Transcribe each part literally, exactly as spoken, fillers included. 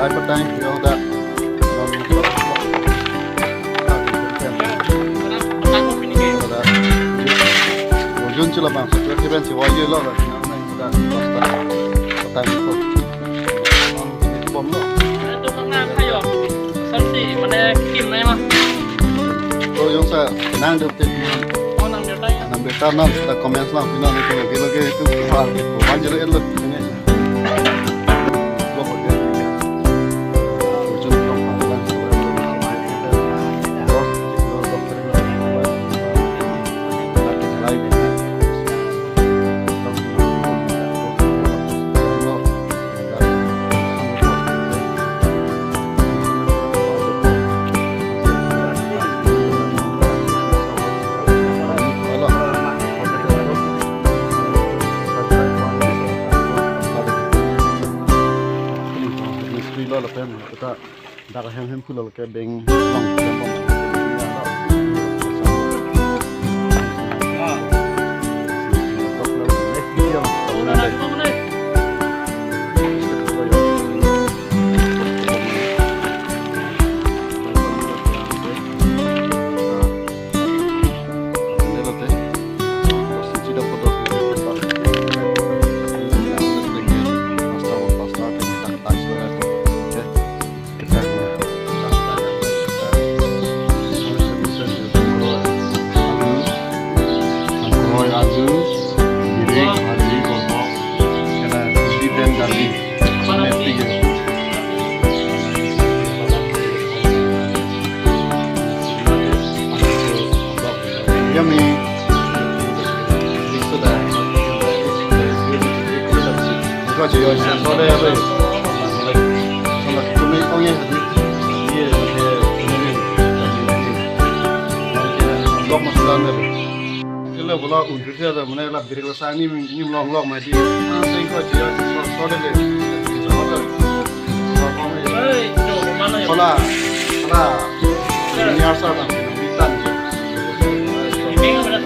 Hai patang, ya udah. Ujun chila bang, sekian si wajib lo lah. Udah, basta. Patang itu. Bom lo. Itu karena kayo. Samsi, mana kim na ma? Kalau yang saya nang deh, Oh, nang dia tanya. Nang dia tanam, kita comments lang, pina ni kalau dia lagi itu hal itu. Wajib lo, lo. Mistri lo lapen kita dak hem hem pulo ke beng long. Yummy. Hello, bola un. Kre kre ta mane la birik la sa nim nim long long ma di. Ah, sing ko jia so so de le. So de. So ko me. Hey, jo, mana ya? Hola. Hola. Ni asa ta ni tan. Beng na bera.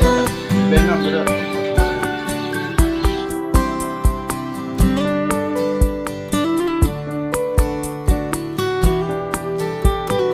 Beng na bera.